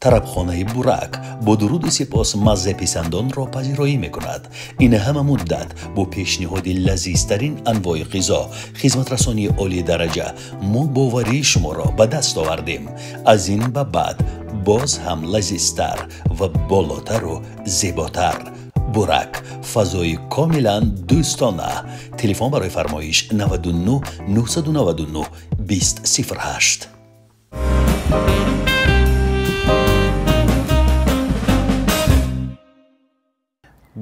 Тарабхонаи Бурак бо дуруду сипос маззаписандонро пазироӣ мекунад. Ин ҳама муддат бо пешниҳоди лазизтарин анвои ғизо, хизматрасонии олии дараҷа мо боварии шуморо ба даст овардем. Аз ин ба баъд боз ҳам лазизтар ва болотару зеботар. Бурак, фазои комилан дӯстона. Телефон барои фармоиш 99 999 2008.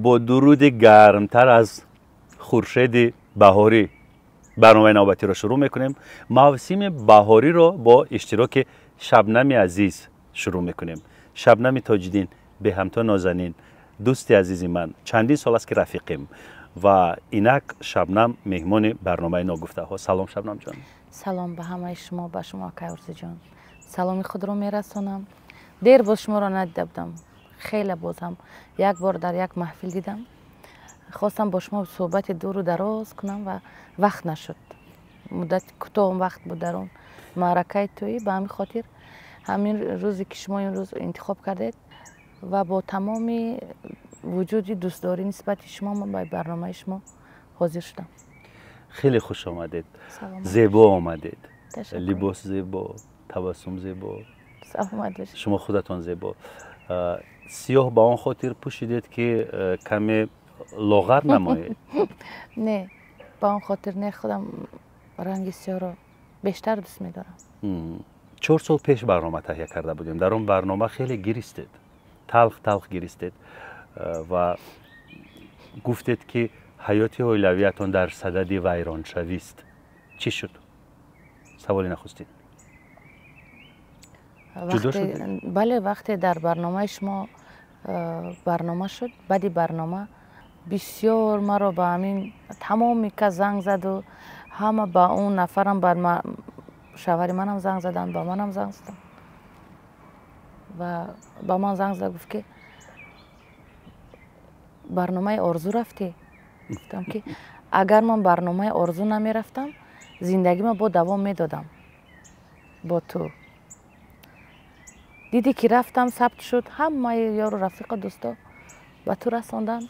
Бо дуруди гармтар аз хуршеди баҳорӣ барномаи навбатиро шурӯъ мекунем. Мавсими баҳориро бо иштироки Шабнами азиз шурӯъ мекунем. Шабнами Тоҷиддин, беҳамто нозанин, дӯсти азизи ман, чандин сол аст ки рафиқем ва инак Шабнам меҳмони барномаи Ногуфтаҳо. Салом, Шабнамҷон. Салом ба ҳамаи шумо, ба шумо, акай Орзуҷон. Саломи худро мерасонам. Дер боз шуморо надида будам. Хеле бозам як бор дар як маҳфил дидам. Хостам бо шумо суҳбати дуру дароз кунам ва вақт нашуд. Муддати кӯтоҳ вақт буд дар он маъракаи тӯӣ. Ба ҳамин хотир ҳамин рӯзе ки шумо имрӯз интихоб кардед ва бо тамоми вуҷуди дӯстдорӣ нисбати шумо ман ба барномаи шумо ҳозир шудам. Хеле хуш омадед. Зебо омадед. Либос зебо, табассум зебо. Саломат бошед. Шумо худатон зебо. Сиёҳ ба он хотир пӯшидед ки каме лоғар намоед? Не, ба он хотир не, худам ранги сиёҳро бештар дӯст медорам. 4 сол пеш барнома таҳия карда будем. Дар он барнома хеле гиристед, талх талх гиристед ва гуфтед ки ҳаёти оилавиятон дар садади вайроншавист. Чӣ шуд? Саволи нахустин. Ҷудо шудед? Бале, вақте дар барномаи шумо барнома шуд, баъди барнома бисёр маро ба ҳамин тамоми кас занг заду ҳама ба он нафарам, ба шавҳари манам занг заданд, ба манам занг заданд ва ба ман занг зад, гуфт ки барномаи Орзу рафтӣ? Гуфтам ки агар ман барномаи Орзу намерафтам, зиндагима бо давом медодам бо ту. Дидӣ ки рафтам, сабт шуд, ҳамаи ёру рафиқу дӯсто ба ту расонданд.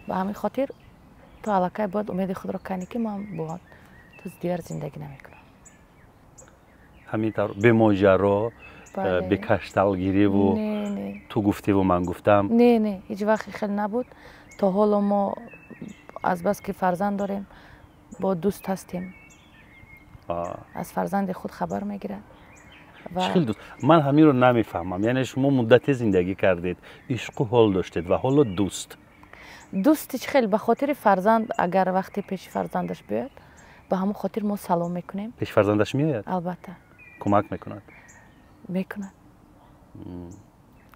Ба ҳамин хотир ту аллакай бояд умеди худро канӣ ки ман бо ту дигар зиндагӣ намекунам. Ҳамин тавр бемоҷаро, бекашталгириву ту гуфтиву ман гуфтам? Не, не, ҳеҷ вақт хел набуд. То ҳоло мо азбаски фарзанд дорем, бо дӯст ҳастем. Аз фарзанди худ хабар мегирад. Чӣ хел дӯст? Ман ҳаминро намефаҳмам. Яъне шумо муддате зиндагӣ кардед, ишқу ҳол доштед ва ҳоло дӯст. Дӯсти чӣ хел? Ба хотири фарзанд, агар вақте пеши фарзандаш биёяд, ба ҳамон хотир мо салом мекунем. Пеши фарзандаш меояд? Албатта. Кӯмак мекунад? Мекунад.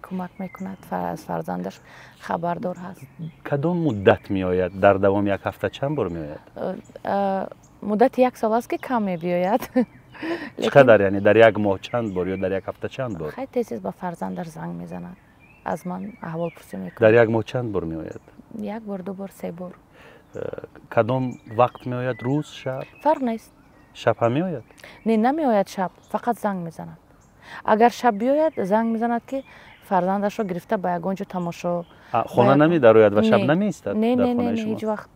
Кӯмак мекунад, аз фарзандаш хабардор ҳаст. Кадом муддат меояд? Дар давоми як ҳафта чанд бор меояд? Муддати як сол аст ки кам мебиёяд. Чӣ қадар, яъне дар як моҳ чанд бор ё дар як ҳафта чанд бор? Хай, тез ба фарзандаш занг мезанад, аз ман аҳволпурсӣ мекунад. Дар як моҳ чанд бор меояд? Як бор, ду бор, се бор. Кадом вақт меояд? Рӯз, шаб? Фарқ нест. Шаб ҳам меояд? Не, намеояд шаб, фақат занг мезанад. Агар шаб биёяд, занг мезанад ки фарзандашро гирифта ба ягон ҷо тамошо. Хона намедарояд ва шаб намеистад? Не, не, не, ҳеҷ вақт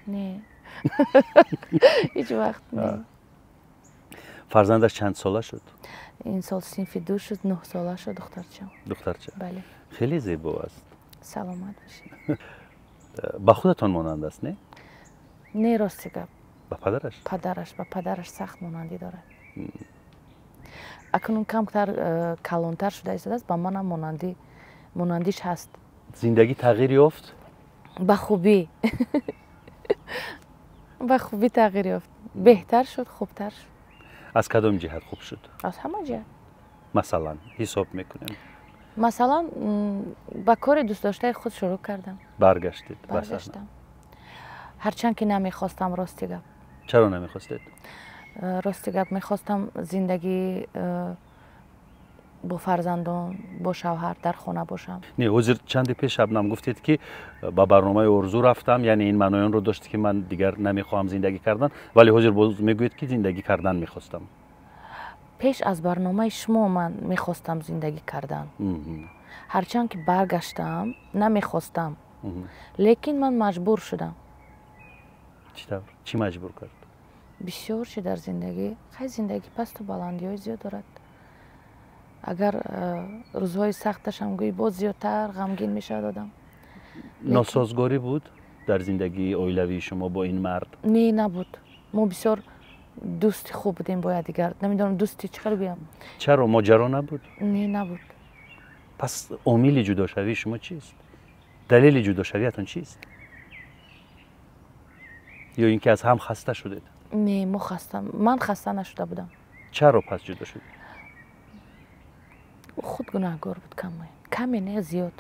не. Ҳеҷ вақт не. Фарзандаш чанд сола шуд? Ин сол синфи 2 шуд, 9 сола шуд духтарчам. Духтарча? Бале. Хеле зебо аст. Саломат бошед. Ба худатон монанд аст, не? Не, рости гап. Ба падараш? Падараш, ба падараш сахт монандӣ дорад. Акнун камтар калонтар шуда истодааст, ба манам монандиш ҳаст. Зиндагӣ тағйир ёфт? Ба хубӣ. Ба хубӣ тағйир ёфт. Беҳтар шуд, хубтар шуд. Аз кадом ҷиҳат хуб шуд? Аз ҳама ҷиҳат. Масалан, ҳисоб мекунем. Масалан, ба кори дӯстдоштаи худ шурӯъ кардам. Баргаштед? Баргаштам. Ҳарчанд ки намехостам, рости гап. Чаро намехостед? Рости гап, мехостам зиндагӣ бо фарзандон, бо шавҳар дар хона бошам. Не, ҳозир чанде пеш Шабнам гуфтед ки ба барномаи Орзу рафтам, яъне ин маънои онро дошт ки ман дигар намехоҳам зиндагӣ кардан, вале ҳозир боз мегӯед ки зиндагӣ кардан мехостам. Пеш аз барномаи шумо ман мехостам зиндагӣ кардан. Ҳарчанд ки баргаштам, намехостам, лекин ман маҷбур шудам. Чӣ тавр? Чӣ маҷбур кард? Бисёр чи дар зиндагӣ. Хай, зиндагӣ пасту баландиҳои зиёд дорад. Агар рӯзҳои сахташам гӯӣ, боз зиёдтар ғамгин мешавад одам. Носозгорӣ буд дар зиндагии оилавии шумо бо ин мард? Не, набуд. Мо бисёр дӯсти хуб будем бо якдигар. Намедонам, дӯсти чӣ хел гӯям. Чаро, моҷаро набуд? Не, набуд. Пас омили ҷудошавии шумо чист? Далели ҷудошавиятон чист? Ё ин ки аз ҳам хаста шудед? Не, мо хаста, ман хаста нашуда будам. Чаро пас ҷудо шудед? Ӯ худ гунаҳгор буд каме. Каме не, зиёд.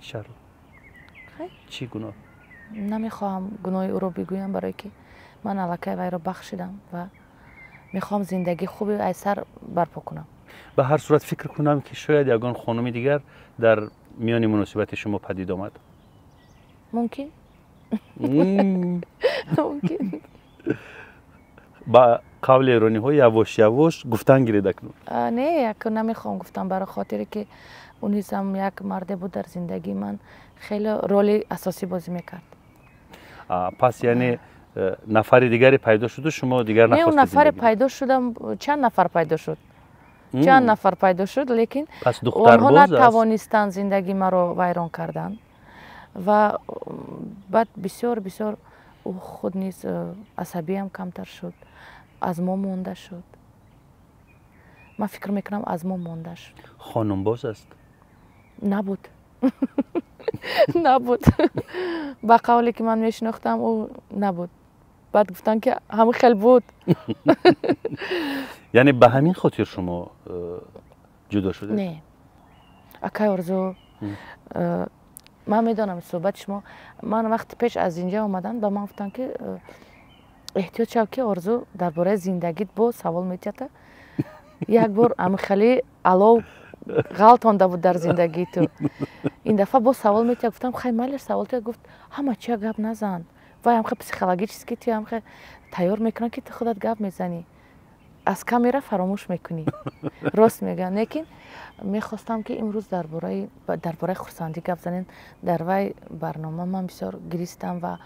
Чаро? Чӣ гуноҳ? Намехоҳам гуноҳи ӯро бигӯям, барое ки ман аллакай вайро бахшидам ва мехоҳам зиндагии хуби аз сар барпо кунам. Ба ҳар сурат, фикр кунам, ки шояд ягон хонуми дигар дар миёни муносибати шумо падид омад. Мумкин, мумкин. Ба қавли эрониҳо, явош явош гуфтан гиред акнун. Не, як намехоҳам гуфтан, барои хотире ки ӯ низ ҳам як марде буд дар зиндагии ман, хеле роли асосӣ бозӣ мекард. Пас яъне нафари дигаре пайдо шуду, шумо дигар Не, ӯ нахостед нафаре зиндагӣ? Пайдо шудам, чанд нафар пайдо шуд, чанд нафар пайдо шуд, лекин Пас онҳо духтарбоз аст. натавонистанд зиндагии маро вайрон кардан. Ва баъд бисёр бисёр ӯ худ низ асабиам камтар шуд, аз мо монда шуд. Ман фикр мекунам, аз мо монда шуд. Хонумбоз аст? Набуд, набуд. Ба қавле ки ман мешинохтам, ӯ набуд. Баъд гуфтанд, ки ҳамин хел буд. Яъне ба ҳамин хотир шумо ҷудо шудед? Не, акай Орзу, ман медонам суҳбати шумо. Ман вақти пеш аз инҷа омадан ба ман гуфтанд, ки эҳтиёт шав, ки Орзу дар бораи зиндагит боз савол метиҳад. Як бор ҳамихели алов ғалтонда буд дар зиндагии ту, ин дафъа боз савол метиҳад. Гуфтам: «Хай, майлаш, савол тиҳад». Гуфт: «Ҳама чия гап назан, вай ҳамхе психологически ту ҳамхе тайёр мекунад, ки ту худат гап мезанӣ, аз камера фаромӯш мекунӣ». Рост мегӯям, лекин мехостам, ки имрӯз дар бораи хурсандӣ гап занем. Дар вай барнома ман бисёр гиристам ва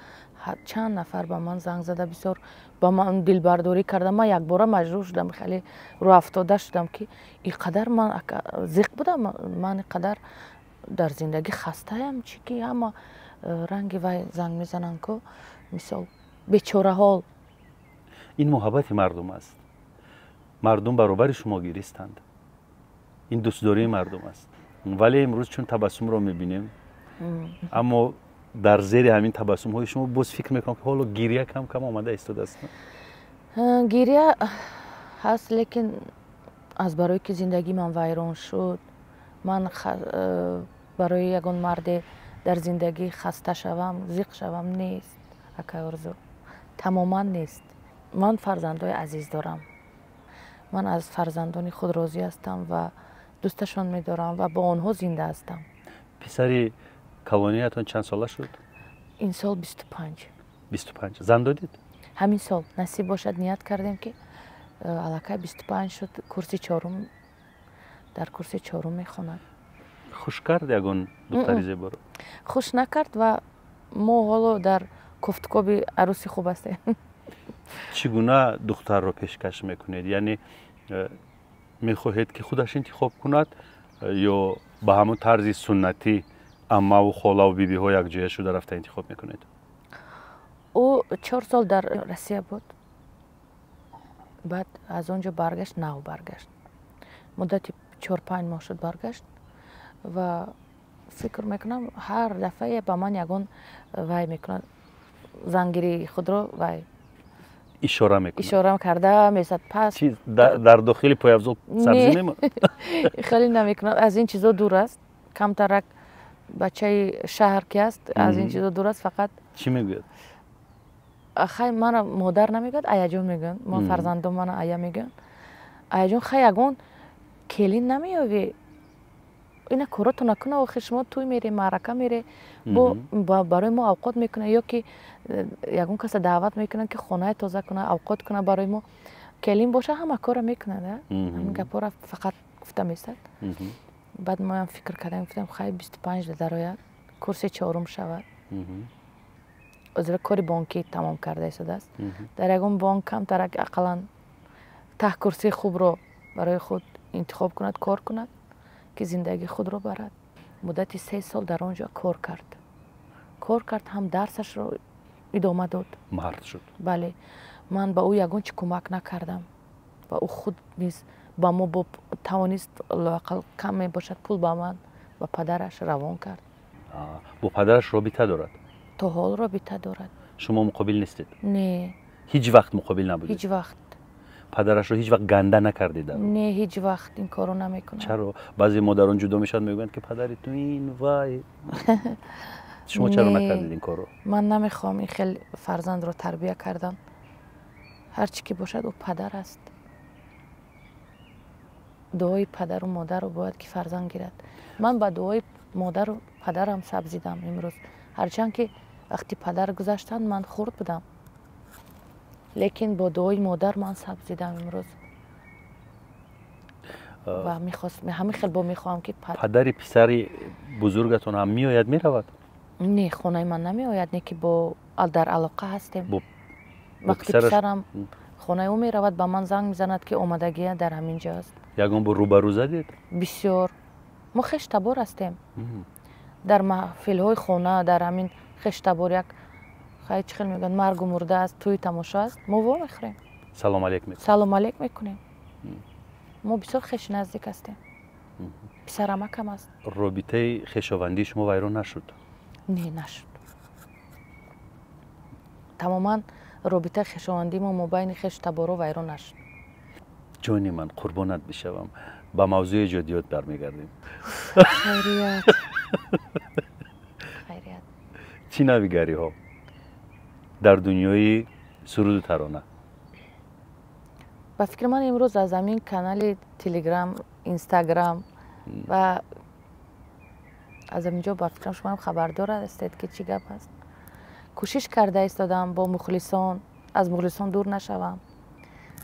чанд нафар ба ман занг зада, бисёр ба ман дилбардорӣ карда. Ман якбора маҷрӯҳ шудам, хеле рӯафтода шудам, ки ин қадар ман зиқ будам, ман ин қадар дар зиндагӣ хастаям, чӣ ки ҳама ранги вай занг мезананд ку, мисол, бечораҳол. Ин муҳаббати мардум аст. Мардум баробари шумо гиристанд. Ин дӯстдории мардум аст. Вале имрӯз чун табассумро мебинем, аммо дар зери ҳамин табассумҳои шумо боз фикр мекунам, ки ҳоло гирия кам кам омада истодааст. Гирия ҳаст, лекин аз барое ки зиндагии ман вайрон шуд, ман барои ягон марде дар зиндагӣ хаста шавам, зиқ шавам, нест, акай Орзу, тамоман нест. Ман фарзандои азиз дорам, ман аз фарзандони худ розӣ ҳастам ва дӯсташон медорам ва бо онҳо зинда ҳастам. Писари калониятон чанд сола шуд? Ин сол 25. 25. Зан додед? Ҳамин сол, насиб бошад, ният кардем, ки аллакай 25 шуд, курси чорум, дар курси чорум мехонад. Хуш кард ягон духтари зеборо? Хуш накард ва мо ҳоло дар кофтукоби арӯси хуб ҳастем. Чӣ гуна духтарро пешкаш мекунед? Яъне мехоҳед, ки худаш интихоб кунад ё ба ҳамон тарзи суннатӣ аммаву холаву бибиҳо якҷоя шуда рафта интихоб мекунед? Ӯ 4 сол дар Россия буд, баъд аз он ҷо баргашт, нав баргашт, муддати 4-5 моҳ шуд баргашт. Ва фикр мекунам, ҳар дафъае ба ман ягон вай мекунад, зангирии худро вай Ишора мекунад. Ишора карда месад пас. Дар дохили пойафзол сабзӣ мемонад? Хеле намекунад, аз ин чизо дур аст. Камтарак бачаи шаҳр ки аст, аз ин чизо дур аст фақат. Чӣ мегӯяд? Хай, мана модар намегӯяд, аяҷон мегӯянд. Ма фарзандон мана ая мегӯянд. «Аяҷон, хай, ягон келин намеёвӣ? Ина корото накуна, охи шумо тӯй мере, маърака мере, бо барои мо авқот мекуна ё ки ягон каса даъват мекунад, ки хонае тоза куна, авқот куна барои мо». Келин боша, ҳама корро мекунад, ҳамин гапҳоро фақат гуфта месад. Баъд моям фикр кардем, гуфтем, хай, 25 дарояд, курси чорум шавад. Озира кори бонкӣ тамом карда истодааст. Дар ягон бонк камтарак, ақаллан таҳ курсии хубро барои худ интихоб кунад, кор кунад, ки зиндагии худро барад. Муддати 3 сол дар он ҷо кор кард, кор кард, ҳам дарсашро идома дод. Мард шуд. Бале, ман ба ӯ ягон чи кӯмак накардам ва ӯ худ низ ба мо бо тавонист, лоақал кам мебошад, пул ба ман, ба падараш равон кард. Бо падараш робита дорад? То ҳол робита дорад. Шумо муқобил нестед? Не. Ҳеҷ вақт муқобил набудед? Ҳеҷ вақт. Падарашро ҳеҷ вақт ганда накардед? Не, ҳеҷ вақт ин корро намекунам. Чаро? Баъзе модарон ҷудо мешаванд, мегӯянд, ки падари ту ин вай. Шумо чаро накардед ин корро? Ман намехоҳам ин хел фарзандро тарбия кардан. Ҳар чӣ ки бошад, ӯ падар аст. Дуои падару модарро бояд ки фарзанд гирад. Ман ба дуои модару падарам сабзидам имрӯз. Ҳарчанд ки вақти падар гузаштанд, ман хурд будам, лекин бо дуои модар ман сабзидам имрӯз ва ҳамин хел бо мехоҳам ки Падари писари бузургатон ҳам меояд, меравад? Не, хонаи ман намеояд, не ки бо дар алоқа ҳастем. Вақти писарам хонаи ӯ меравад, ба ман занг мезанад, ки омадагия, дар ҳамин ҷо аст. Ягон бор рӯбарӯ задед? Бисёр. Мо хештабор ҳастем. Дар маҳфилҳои хона, дар ҳамин хештабор, як хай, чӣ хел мегӯянд, маргу мурда аст, тӯи тамошо аст, мо во мехӯрем. Салом алейк. Салом алейк мекунем. Мо бисёр хеши наздик ҳастем, писарамакам аст. Робитаи хешовандии шумо вайрон нашуд? Не, нашуд. Тамоман робитаи хешовандии мо мобайни хешу таборо вайрон нашуд. Ҷони ман, қурбонат бишавам, ба мавзӯи эҷодиёт бармегардем. Хайрият, хайрият. Чӣ навигариҳо дар дунёи суруду тарона? Ба фикри ман, имрӯз аз ҳамин канали Телеграм, Инстаграм ва аз ҳамин ҷо, ба фикрам, шумоам хабардор ҳастед, ки чӣ гап аст. Кӯшиш карда истодам бо мухлисон, аз мухлисон дур нашавам.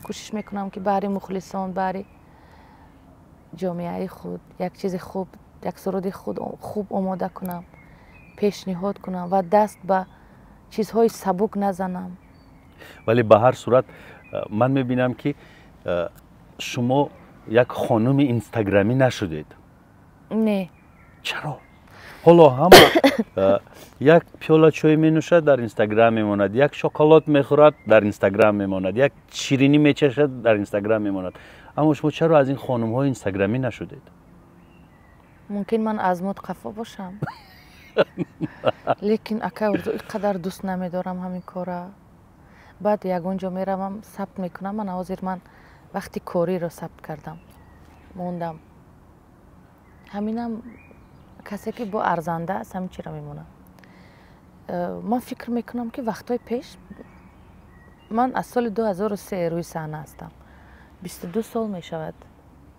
Кӯшиш мекунам, ки баҳри мухлисон, баҳри ҷомеаи худ як чизи хуб, як суруди худ хуб омода кунам, пешниҳод кунам ва даст ба чизҳои сабук назанам. Вале ба ҳар сурат ман мебинам, ки шумо як хонуми инстаграмӣ нашудед. Не. Чаро? Ҳоло ҳама як пиёла чой менӯшад, дар Инстаграм мемонад, як шоколад мехӯрад, дар Инстаграм мемонад, як ширинӣ мечашад, дар Инстаграм мемонад. Аммо шумо чаро аз ин хонумҳои инстаграмӣ нашудед? Мумкин, ман аз мод қафо бошам, лекин, акай Орзу, ин қадар дӯст намедорам ҳамин кора. Баъд ягон ҷо меравам, сабт мекунам. Ман ҳозир ман вақти кориро сабт кардам, мондам. Ҳаминам касе ки бо арзанда аст, ҳамин чиро мемонам. Ман фикр мекунам, ки вақтҳои пеш, ман аз соли 2003 рӯи саҳна ҳастам, 22 сол мешавад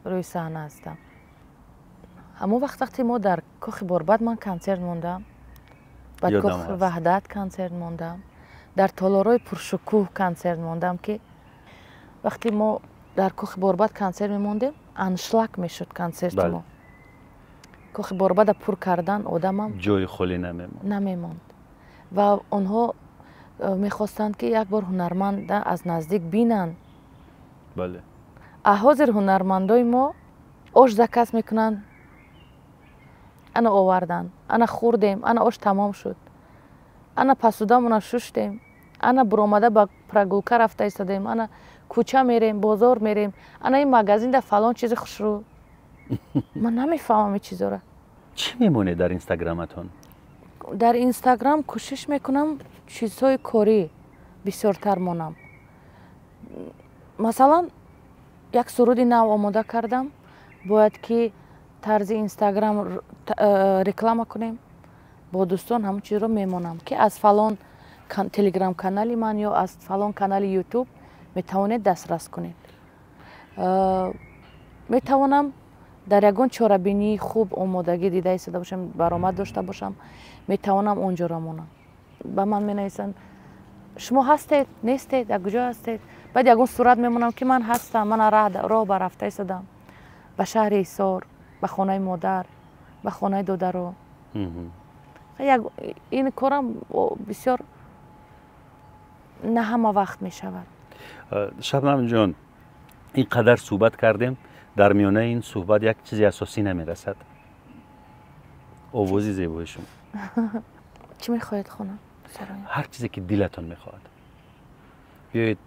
рӯи саҳна ҳастам. Ҳамон вақт, вақте мо дар Кохи Борбад ман консерт мондам, баъд Кохи Ваҳдат консерт мондам, дар толорҳои пуршукӯҳ консерт мондам, ки вақте мо дар Кохи Борбад консерт мемондем, аншлаг мешуд консерти мо. Кохи Борбада пур кардан, одамам ҷои холӣ намемонд. Намемонд. Ва онҳо мехостанд, ки як бор ҳунарманда аз наздик бинанд. А ҳозир ҳунармандои мо ош заказ мекунанд, ана оварданд, ана хӯрдем, ана ош тамом шуд, ана пасудамона шуштем, ана буромада ба прогулка рафта истодем, ана кӯча мерем, бозор мерем, ана ин магазинда фалон чизи хушрӯ. Ман намефаҳмам ин чизоро. Чӣ мемонед дар Инстаграматон? Дар Инстаграм кӯшиш мекунам чизҳои корӣ бисёртар монам. Масалан, як суруди нав омода кардам, бояд ки тарзи Инстаграм реклама кунем бо дӯстон. Ҳамон чизро мемонам, ки аз фалон Телеграм канали ман ё аз фалон канали Ютуб метавонед дастрас кунед. Метавонам дар ягон чорабинии хуб омодагӣ дида истода бошам, баромад дошта бошам, метавонам он ҷоро монам. Ба ман менависанд: «Шумо ҳастед, нестед, дар куҷо ҳастед?» Баъд ягон сурат мемонам, ки ман ҳастам, ман роҳ барафта истодам ба шаҳри Ҳисор, ба хонаи модар, ба хонаи додаро. Ин корам бисёр на ҳама вақт мешавад. Шабнамҷон, ин қадар суҳбат кардем, дар миёнаи ин суҳбат як чизи асосӣ намерасад: овози зебои шумо. Чӣ мехоҳед хонам? Ҳар чизе ки дилатон мехоҳад. Биёед,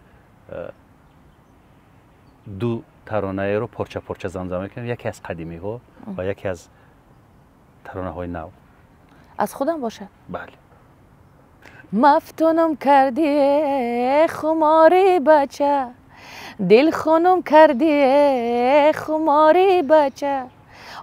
ду таронаеро порча порча замзама мекунем, яке аз қадимиҳо ва яке аз таронаҳои нав. Аз худам бошад? Бале. Мафтунум кардӣ, хумори бача, дилхунум кардӣ, хумори бача,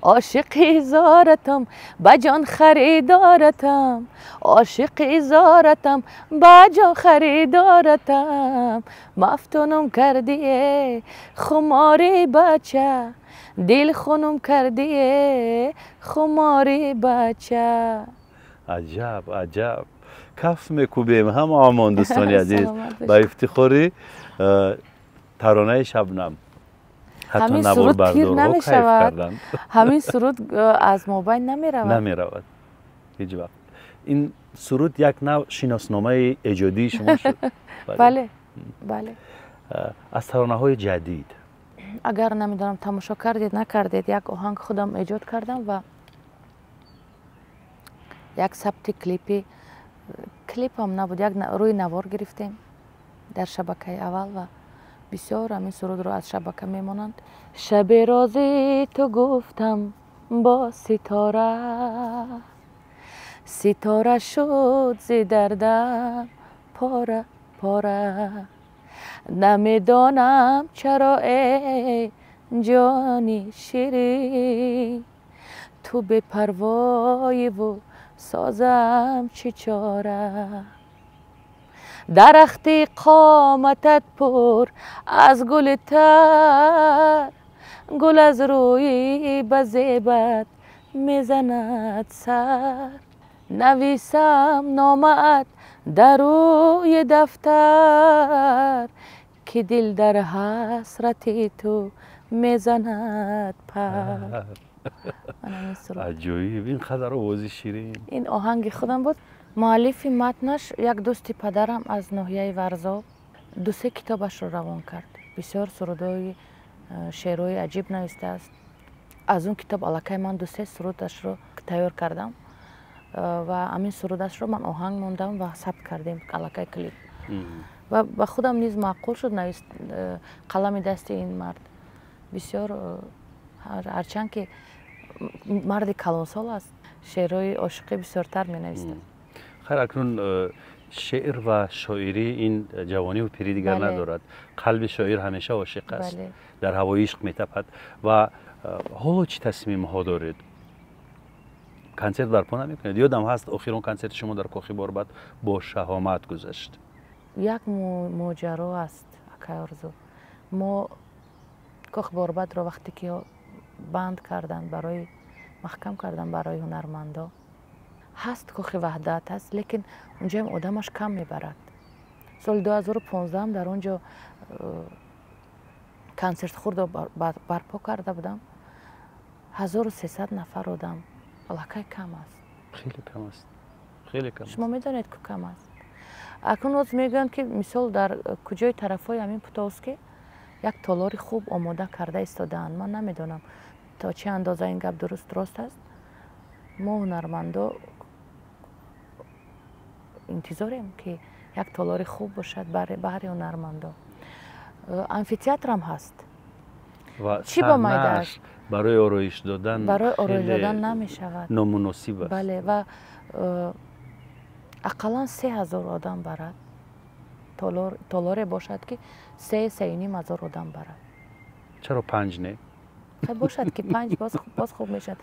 ошиқи зоратам, ба ҷон харидоратам, ошиқи зоратам, ба ҷон харидоратам. Мафтунум кардӣ, хумори бача, дилхунум кардӣ, хумори бача. Аҷаб, аҷаб! Каф мекӯбем ҳамаамон, дӯстони азиз, ба ифтихори таронаи Шабнам. Ҳамин суруд пир намешавад, ҳамин суруд аз мобайн намеравад. Намеравад ҳеҷ вақт. Ин суруд як нав шиносномаи эҷодии шумо шуд. Бале, бале. Аз таронаҳои ҷадид. Агар, намедонам, тамошо кардед, накардед, як оҳанг худам эҷод кардам ва як сабти клипи, клипам набуд, як рӯи навор гирифтем дар шабакаи аввал ва бисёр ҳамин сурудро аз шабака мемонанд. Шаби рози ту гуфтам бо ситора, ситора шуд зи дардам пора пора, намедонам чаро, эй ҷони ширин, ту бепарвоиву созам чӣ чора. Дарахти қоматат пур аз гули тар, гул аз рӯи ба зебат мезанад сар. Нависам номаат дар рӯи дафтар, ки дил дар ҳасрати ту мезанад пар. Аҷоиб! Ин қадар овози ширин! Ин оҳанги худам буд. Муаллифи матнаш як дӯсти падарам аз ноҳияи Варзоб дусе китобашро равон кард. Бисёр сурудҳои, шеърҳои аҷиб навистааст. Аз он китоб аллакай ман дусе сурудашро тайёр кардам ва ҳамин сурудашро ман оҳанг мондам ва сабт кардем аллакай клип. Ва ба худам низ маъқул шуд қалами дасти ин мард бисёр. Ҳарчанд ки марди калонсол аст, шеърҳои ошиқӣ бисёртар менавистад. Хайр, акнун шеър ва шоирӣ ин ҷавониву пирӣ дигар надорад. Қалби шоир ҳамеша ошиқ аст, дар ҳавои ишқ метапад. Ва ҳоло чӣ тасмимҳо доред? Консерт барпо намекунед? Ёдам ҳаст, охирон консерти шумо дар Кохи Борбад бо шаҳомат гузашт. Як моҷаро аст, акай Орзу. Мо Кохи Борбадро вақте ки банд карданд, барои маҳкам кардан барои ҳунармандо, ҳаст Кохи Ваҳдат ҳаст, лекин унҷоам одамаш кам мебарад. Соли 2015 дар он ҷо консерт хурдо барпо карда будам, 1300 нафар одам. Аллакай кам аст. Хеле кам аст, хеле кам. Шумо медонед, ку кам аст. Акнун оз мегӯянд, ки мисол дар куҷои тарафҳои ҳамин Путовский як толори хуб омода карда истодаанд. Ман намедонам, то чӣ андоза ин гап дуруст, рост аст. Мо ҳунармандо интизорем, ки як толори хуб бошад баҳри ҳунармандо. Амфитеатрам ҳаст. Чӣ ба майда аст? Барои ороиш додан. Барои ороиш додан намешавад. Номуносиб аст. Бале, ва ақаллан 3000 одам барад. Толоре бошад, ки 3-3,5 ҳазор одам барад. Чаро панҷ не? Бошад, ки панҷ боз хуб мешавад.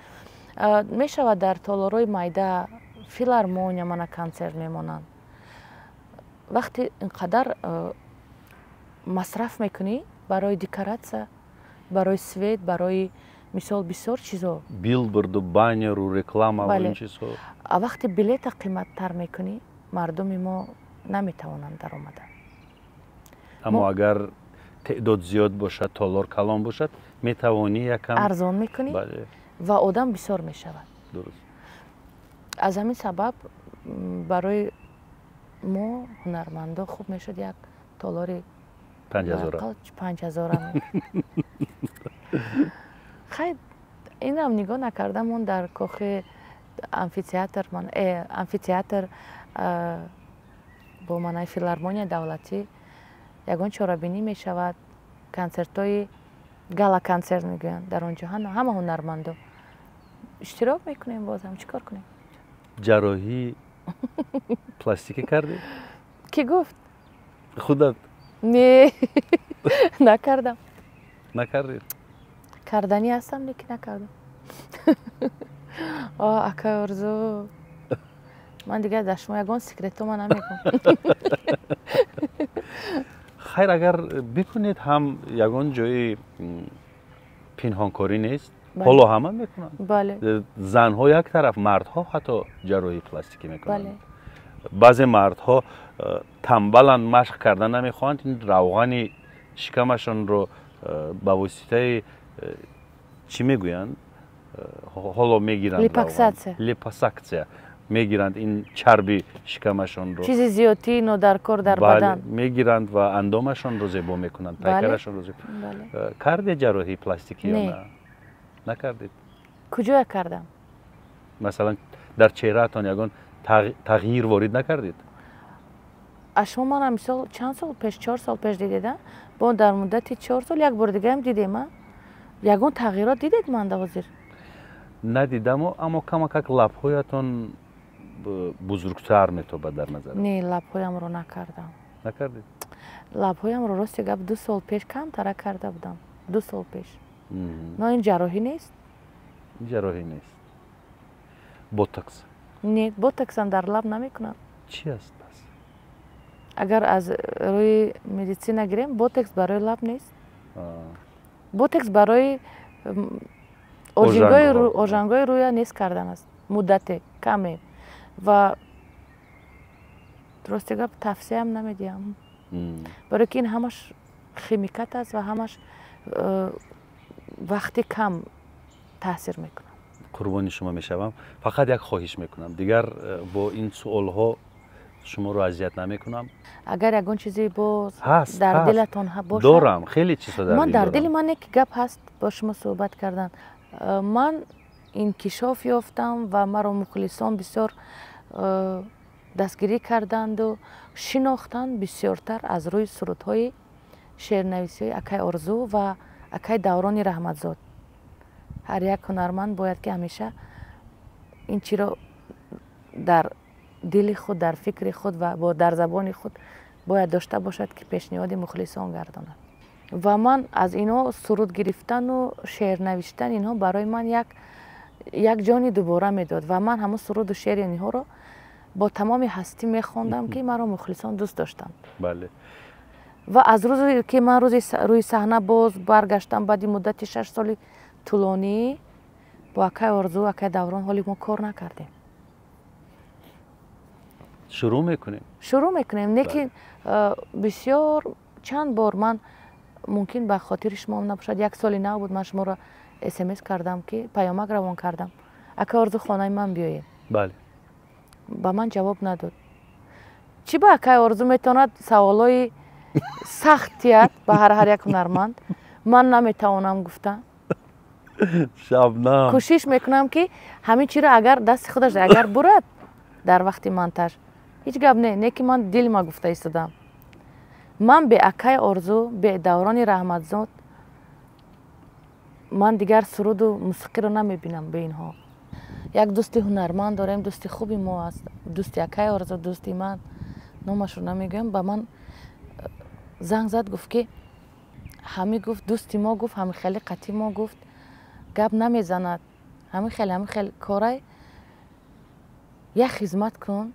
Мешавад дар толорҳои майда, филармония мана консерт мемонанд. Вақте инқадар масраф мекунӣ барои декоратсия, барои свет, барои мисол бисёр чизо, билборду, баннеру, реклама ва ин чизҳо. А вақте билета қиматтар мекунӣ, мардуми мо наметавонанд даромада. Аммо агар теъдод зиёд бошад, толор калон бошад, метавонӣ якам арзон мекунӣ ва одам бисёр мешавад. Дуруст. Аз ҳамин сабаб барои мо ҳунармандо хуб мешуд як толори 5000. 5000. Хай, инам нигоҳ накардам, он дар кохи амфитеатр, амфитеатр бо маънаи филармония давлатӣ ягон чорабинӣ мешавад, консертҳои гала консерт мегӯянд, дар он ҷо ҳама ҳунармандо иштирок мекунем. Бозам чӣ кор кунем? Ҷарроҳии пластикӣ кардӣ? Кӣ гуфт? Худат. Не, накардам. Накардед? Карданӣ ҳастам, лекин накардам. О, акай Орзу, ман дигар дар шумо ягон секрето ман намегӯм. Хайр, агар бикунед ҳам ягон ҷои пинҳонкорӣ нест. Ҳоло ҳама мекунанд. Бале. Занҳо як тараф, мардҳо ҳатто ҷарроҳии пластикӣ мекунанд. Баъзе мардҳо тамбаланд, машқ кардан намехоҳанд, ин равғани шикамашонро ба воситаи чӣ мегӯянд, ҳоло мегиранд, липоксатсия, липосаксия мегиранд, ин чарби шикамашонро, чизи зиёдтӣ нодаркор дар бадан мегиранд ва андомашонро зебо мекунанд, пайкарашонро зебо. Карде ҷарроҳии пластикӣ ё на? Накардед? Куҷоя кардам? Масалан, дар чеҳраатон ягон тағйир ворид накардед? Аз шумо манам мисол чанд сол пеш, 4 сол пеш дидед, бо дар муддати 4 сол як бор дигаам дидем, а? Ягон тағйирот дидед манда ҳозир? Надидаму, аммо камакак лабҳоятон бузургтар метобад дар назар. Не, лабҳоямро накардам. Накардед? Лабҳоямро рости гап 2 сол пеш камтара карда будам. 2 сол пеш. Но ин ҷарроҳӣ нест? Ҷарроҳӣ нест. Ботокс? Не, ботоксам дар лаб намекунам. Чӣ аст пас? Агар аз рӯи медицина гирем, ботокс барои лаб нест. Ботокс барои ожангҳои рӯя нест кардан аст, муддате каме. Ва рости гап тавсияам намедиҳам, барои ки ин ҳамаш химикат аст ва ҳамаш вақти кам таъсир мекунад. Қурбони шумо мешавам, фақат як хоҳиш мекунам, дигар бо ин суолҳо шуморо азият намекунам. Агар ягон чизе боз дар дилатон бошад. Дорам, хеле чизҳо дар дил. Ман дар дили ман як гап ҳаст бо шумо суҳбат кардан. Ман инкишоф ёфтам ва маро мухлисон бисёр дастгирӣ карданду шинохтанд бисёртар аз рӯи сурудҳои шеърнависиҳои акай Орзу ва акай Даврони Раҳматзод. Ҳар як ҳунарманд бояд ки ҳамеша ин чиро дар дили худ, дар фикри худ ва дар забони худ бояд дошта бошад, ки пешниҳоди мухлисон гардонад. Ва ман аз инҳо суруд гирифтану шеър навиштан инҳо барои ман як ҷони дубора медод ва ман ҳамон суруду шеъри инҳоро бо тамоми ҳастӣ мехондам, ки маро мухлисон дӯст доштанд. Бале. Ва аз рӯзе ки ман рӯи саҳна боз баргаштам баъди муддати 6 соли тӯлонӣ бо акай Орзу, акай Даврон ҳоли мо кор накардем. Шурӯъ мекунем. Шурӯъ мекунем, лекин бисёр чанд бор ман мумкин ба хотири шумо набошад, як соли нав буд, ман шуморо смс кардам, ки паёмак равон кардам, акай Орзу хонаи ман биёед. Бале. Ба ман ҷавоб надод. Чӣ ба акай Орзу метавонад саволҳои сахт тиҳад ба ҳар як ҳунарманд? Ман наметавонам гуфта. Шабнам. Кӯшиш мекунам, ки ҳамин чиро агар дасти худаш агар бурад дар вақти монтаж, ҳеҷ гап не, не ки ман дилма гуфта истодам. Ман бе акай Орзу, бе Даврони Раҳматзод ман дигар суруду мусиқиро намебинам бе инҳо. Як дӯсти ҳунарманд дорем, дӯсти хуби мо аст, дӯсти акай Орзу, дӯсти ман, номашро намегӯям, ба ман занг зад, гуфт ки ҳами гуфт дӯсти мо гуфт ҳами хеле қатъи мо гуфт гап намезанад, ҳами хеле ҳами хеле корай, як хизмат кун.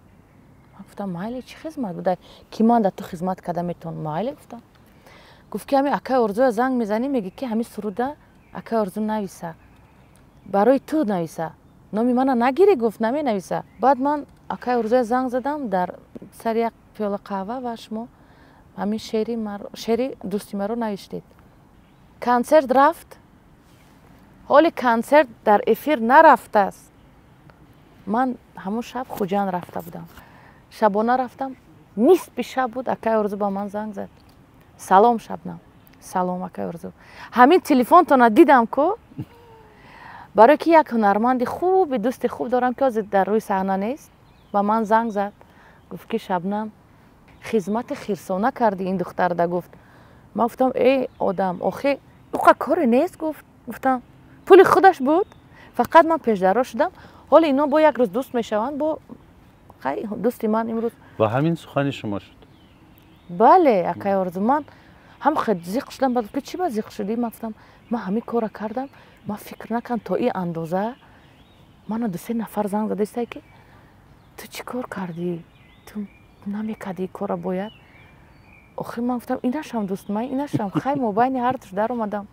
Ман гуфтам майли, чӣ хизмат буда ки ман дар ту хизмат карда метавонам? Майли гуфтам. Гуфт ки ҳами акай Орзуя занг мезанӣ, мегӣ ки ҳами суруда акай Орзу нависа, барои ту нависа, номи мана нагирӣ, гуфт наменависа. Баъд ман акай Орзуя занг задам дар сари як пиёла қаҳва ва шумо Ҳамин шеъри дӯсти маро навиштед. Консерт рафт, ҳоли консерт дар эфир нарафтааст. Ман ҳамон шаб Хуҷанд рафта будам, шабона рафтам, нисфи шаб буд. Акай Орзу ба ман занг зад: «Салом, Шабнам». «Салом, акай Орзу, ҳамин телефонтона дидам ку, барое ки як ҳунарманди хуби, дӯсти хуб дорам, ки ҳозир дар рӯи саҳна нест, ба ман занг зад, гуфт ки Шабнам, хизмати хирсона кардӣ ин духтарда», гуфт. Ман гуфтам: «Эй одам, охи уқа коре нест», гуфт. Гуфтам: «Пули худаш буд, фақат ман пешдаро шудам. Ҳоло ино бо як рӯз дӯст мешаванд, бо хай дӯсти ман имрӯз». Ва ҳамин сухани шумо шуд? Бале, акай Орзу, ман ҳам хел зиқ шудам. Баъд гуфт: «Чӣ ба зиқ шудӣ?» Ман гуфтам: «Ман ҳамин корро кардам, ман фикр накардам то ин андоза мана дусе нафар занг задастае, ки ту чӣ кор кардӣ, ту намекардӣ кора бояд». Охир ман гуфтам: «Инашам дӯст ман, инашам хай, мобайни ҳардуш даромадам».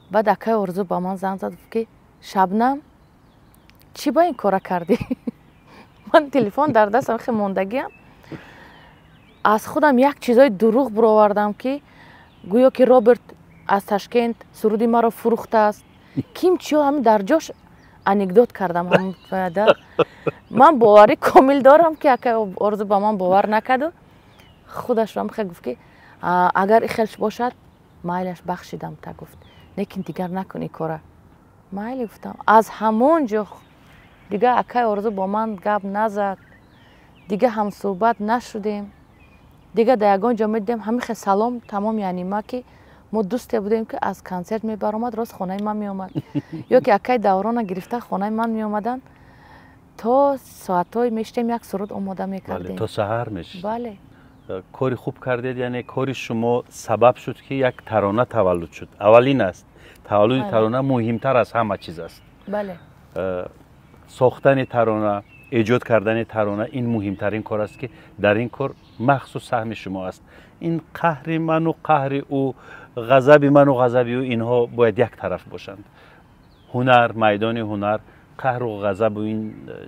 Баъд акай Орзу ба ман занг зад, гуфт ки «Шабнам, чӣ ба ин кора кардӣ?» Ман телефон дар дастам, хе мондагиам, аз худам як чизои дурӯғ буровардам, ки гӯё ки Роберт аз Ташкент суруди маро фурӯхтааст, ким чиё, ҳамин дар ҷош анекдот кардам. Ҳамда ман боварӣ комил дорам, ки акай Орзу ба ман бовар накарду худашро хе гуфт, ки агар ихелш бошад, майлаш, бахшидам та, гуфт, лекин дигар накун ин кора. Майли, гуфтам. Аз ҳамон ҷо дигар акай Орзу бо ман гап назад, дигар ҳамсӯҳбат нашудем, дигар дар ягон ҷо медидем, ҳамин хел салом, тамом. Яъне ма ки мо дӯсте будем, ки аз консерт мебаромад, рост хонаи ман меомад, ё ки акай Даврона гирифта хонаи ман меомаданд, то соатҳое мешитем, як суруд омода мекардем. То саҳар мешид? Бале. Кори хуб кардед, яъне кори шумо сабаб шуд, ки як тарона таваллуд шуд. Аввалин аст таваллуди тарона, муҳимтар аз ҳама чиз аст. Бале. Сохтани тарона, эҷод кардани тарона ин муҳимтарин кор аст, ки дар ин кор махсус саҳми шумо аст. Ин қаҳри ману қаҳри ӯ, ғазаби ману ғазаби ӯ, инҳо бояд як тараф бошанд. Ҳунар, майдони ҳунар қаҳру ғазабу ин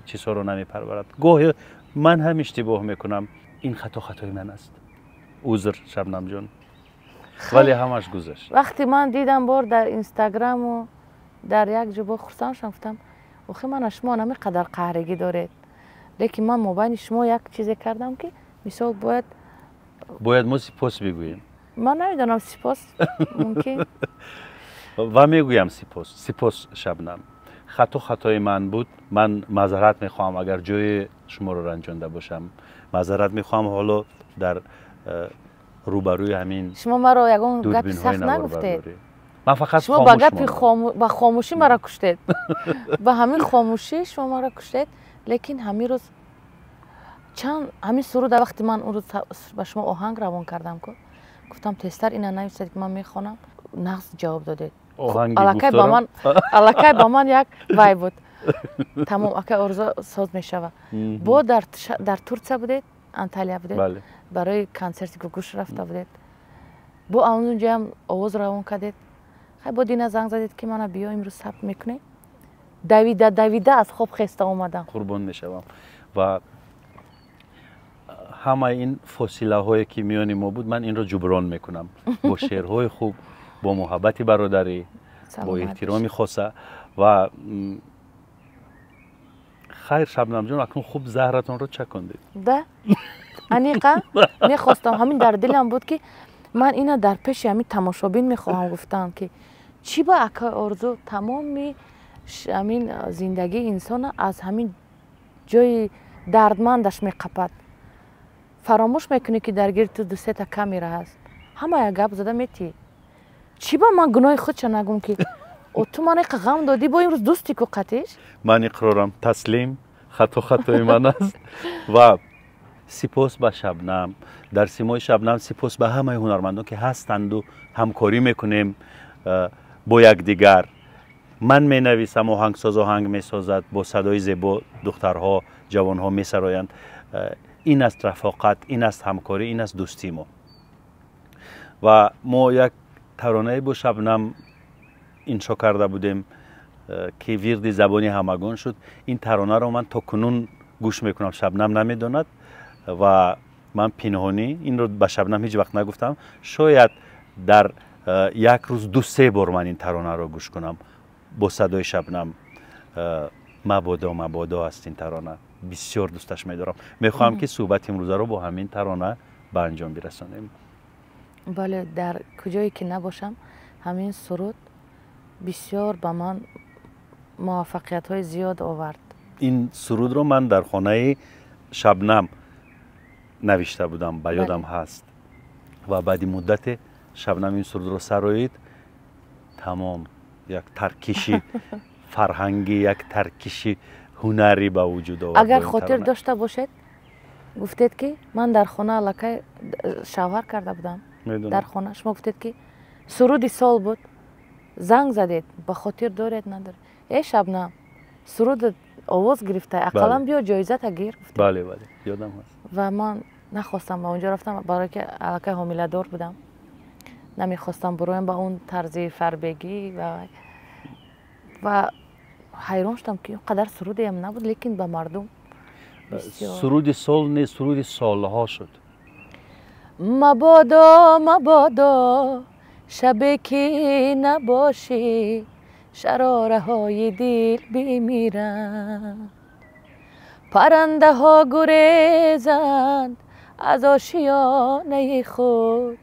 чизҳоро намепарварад. Гоҳе ман ҳам иштибоҳ мекунам, ин хато хатои ман аст, узр, Шабнамҷон, вале ҳамаш гузашт. Вақте ман дидам бор дар Инстаграму дар як ҷо, бо хурсанд шудам, гуфтам: «Охи мана шумо ҳамин қадар қаҳрагӣ доред, лекин ман мобайни шумо як чизе кардам, ки мисол бояд». Бояд мо сипос бигӯем. Ман намедонам, сипос мумкин. Ва мегӯям сипос, сипос, Шабнам. Хато хатои ман буд, ман маъзарат мехоҳам, агар ҷои шуморо ранҷонда бошам, маъзарат мехоҳам. Ҳоло дар рӯбарӯи ҳамин Шумо маро ягон гапи сахт нагуфтед. Ман фақат Шумо ба гапи ба хомӯшӣ маро куштед, ба ҳамин хомӯшӣ шумо маро куштед. Лекин ҳамин рӯз чанд ҳамин суруда, вақте ман он рӯз ба шумо оҳанг равон кардам ку, гуфтам: «Тезтар ина нависед, ки ман мехонам», нағз ҷавоб додед. Аллакай ба ман як вай буд, тамом, акай Орзу соз мешава. Бо дар Турсия будед, Анталия будед, барои консерти Гугуш рафта будед, бо онҷоям овоз равон кардед. Хай, бо дина занг задед, ки мана биё, имрӯз сабт мекунем. Давида давида аз хоб хеста омадам. Қурбон мешавам. Ва ҳамаи ин фосилаҳое, ки миёни мо буд, ман инро ҷуброн мекунам бо шеърҳои хуб, бо муҳаббати бародарӣ, бо эҳтироми хоса. Ва хайр, Шабнамҷон, акнун хуб заҳратонро чакондед. Да, аниқа мехостам, ҳамин дар дилам буд, ки ман ина дар пеши ҳамин тамошобин мехоҳам гуфтам, ки чӣ ба акай Орзу тамоми ҳамин зиндагии инсона аз ҳамин ҷои дардмандаш меқапад. Фаромӯш мекунӣ, ки дар гирди ту дусета камера ҳаст, ҳама як гап зада метиҳӣ. Чӣ ба ман гуноҳи худша нагум, ки о ту ман иқа ғам додӣ, бо имрӯз дӯсти ку қатиш. Ман иқрорам, таслим, хато хатои ман аст. Ва сипос ба Шабнам, дар симои Шабнам сипос ба ҳамаи ҳунармандон, ки ҳастанду ҳамкорӣ мекунем бо якдигар. Ман менависам, оҳангсоз оҳанг месозад, бо садои зебо духтарҳо, ҷавонҳо месароянд. Ин аст рафоқат, ин аст ҳамкорӣ, ин аст дӯстии мо. Ва мо як таронае бо Шабнам иншо карда будем, ки вирди забони ҳамагон шуд. Ин таронаро ман то кунун гӯш мекунам, Шабнам намедонад. Ва Ман пинҳонӣ инро ба Шабнам ҳеҷ вақт нагуфтам. Шояд дар як рӯз 2-3 бор ман ин таронаро гӯш кунам бо садои Шабнам. Мабодо, мабодо аст ин тарона, бисёр дӯсташ медорам. Мехоҳам, ки суҳбати имрӯзаро бо ҳамин тарона ба анҷом бирасонем. Бале, дар куҷое ки набошам, ҳамин суруд бисёр ба ман муваффақиятҳои зиёд овард. Ин сурудро ман дар хонаи Шабнам навишта будам, ба ёдам ҳаст, ва баъди муддате Шабнам ин сурудро сароид. Тамом, як таркиши фарҳангӣ, як таркиши ҳунарӣ ба вуҷуд овард. Агар хотир дошта бошед, гуфтед, ки ман дар хона аллакай шавҳар карда будам. Дар хона шумо гуфтед, ки суруди сол буд, занг задед, ба хотир доред, надоред: «Э, Шабнам, суруд овоз гирифта, ақаллан биё, ҷоизата гир», гуфтед. Бале, ёдам ҳаст. Ва ман нахостам ба онҷо рафтам, барое ки аллакай ҳомиладор будам, намехостам буроям ба он тарзи фарбегӣ. Ва ҳайрон шудам, ки он қадар сурудеам набуд, лекин ба мардум Суруди сол не, суруди солҳо шуд. Мабодо, мабодо, шабе ки набошӣ, шарораҳои дил бимиранд, паррандаҳо гурезанд аз ошиёнаи худ,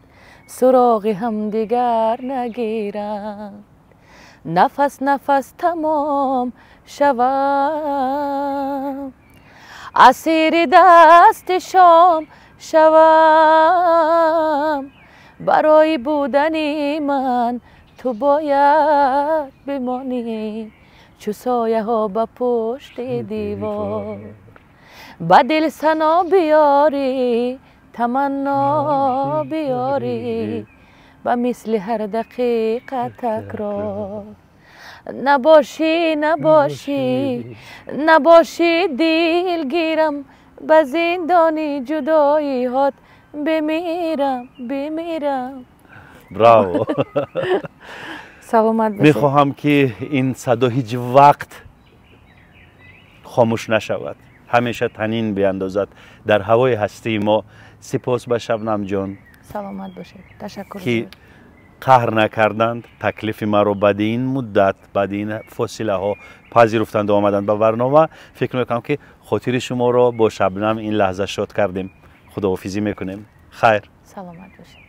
суроғи ҳамдигар нагиранд, нафас нафас тамом шавам, асири дасти шом шавам. Барои будани ман ту бояд бимонӣ, чу сояҳо ба пушти девор. Ба дил сано биёрӣ, таманно биёрӣ, ба мисли ҳар дақиқа такрор. Набошӣ, набошӣ, набошӣ, дилгирам, ба зиндони ҷудоиҳот бимирам, бимирам. Браво! Саломат бошед. Мехоҳам, ки ин садо ҳеҷ вақт хомӯш нашавад, ҳамеша танин биандозад дар ҳавои ҳастии мо. Сипос ба Шабнамҷон, Саломат бошед, ташаккур. ки қаҳр накарданд, таклифи маро баъди ин муддат, баъди ин фосилаҳо пазируфтанду омаданд ба барнома. Фикр мекунам, ки хотири шуморо бо Шабнам ин лаҳза шод кардем. Худоҳофизӣ мекунем, хайр. Саломат бошед.